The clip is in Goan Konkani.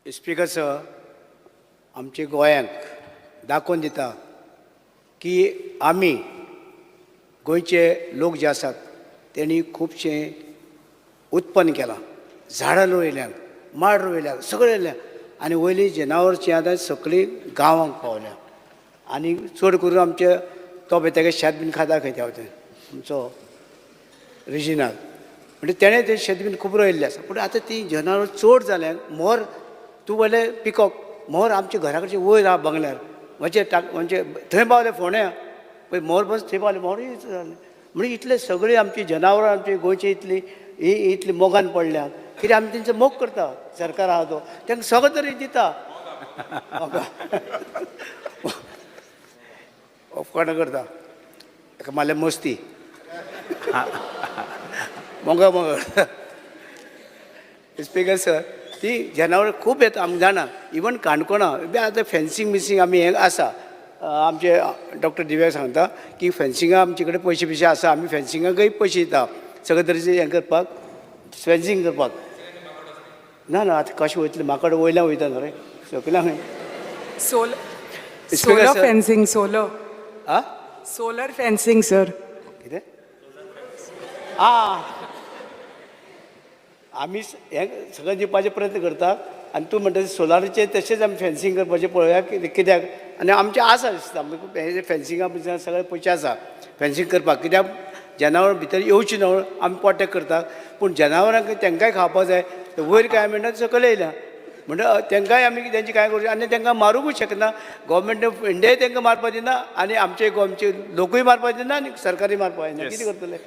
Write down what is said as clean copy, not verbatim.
स्पीकर सर, आमच्या गोंयांक दाखोवन दिता की आमी गोंयचे लोक जे आसात, तेणी खुबशें उत्पन्न केलां. झाडां रोयल्यात, माड रोयल्यात, सगळें रोयल्या आनी वयली जनावरची आतां सगळीं गांवांक पावल्या. आनी चड करून आमचे तो पळय तेगे शेत बीन खाता खंय त्या वटेन आमचो रिजिनाल, म्हणजे तेणें तें शेत बीन खूब रोयल्लें आसा. पूण आतां ती जनावरां चड जाल्यान मोर, तूं म्हणलें पिकॉक, मोर आमच्या घरा कडचे वयर आहा बंगल्यार, म्हणजे टाक, म्हणजे थंय पावले फोंड्या पळय मोर, बस थंय पावले मोरूय जालें. म्हणजे इतले सगळीं आमची जनावरां आमची गोंयची इतली ही इतली मोगान पडल्या. कित्याक आमी तेंचो मोग करता. सरकार आहा तो तांकां सगळें तरी दिता. ऑफकाणां करता, ताका मारल्या मस्ती मोगा मोगा. स्पीकर सर, ती जनावरां खूब येता, आमकां जाणा. इवन काणकोणा बी आतां फेन्सींग बिसींग आमी हें आसा. आमचे डॉक्टर दिव्या सांगता की फेन्सिंगा आमचे कडेन पयशे बिशे आसा. आमी फेन्सिंगाकय पयशे दिता, सगळे तरेचे हें करपाक, फेन्सींग करपाक. ना ना, आतां कशें वयतलें? माकड वयल्यान वयता न्हू रे, सकयल्यान. Solar Speaker, solar sir. Fencing, solar. आ. Solar fencing sir. कितें? आ, आमी हें सगळें दिवपाचे प्रयत्न करता आनी तूं म्हणटा सोलाराचेर तशेंच आमी फेन्सिंग करपाचें पळोवया. कित्याक कित्याक आनी आमचें आसा दिसता हें फेन्सिंगा बिन्सिंगा सगळे पयशे आसा फेन्सिंग करपाक. कित्याक जनावरां भितर येवची न्हू म्हणून आमी प्रोटेक्ट करता. पूण जनावरांक तांकांय खावपाक जाय. वयर काय म्हणटा, सकयल येयल्या म्हणटा, तांकांय आमी तेंची कांय करूं आनी तांकां मारूंकूय शकना. गव्हर्मेंट ऑफ इंडियाय तांकां मारपाक दिना आनी आमचे गोंयचे लोकूय मारपाक दिना आनी सरकारूय मारपाक दिना. कितें करतले?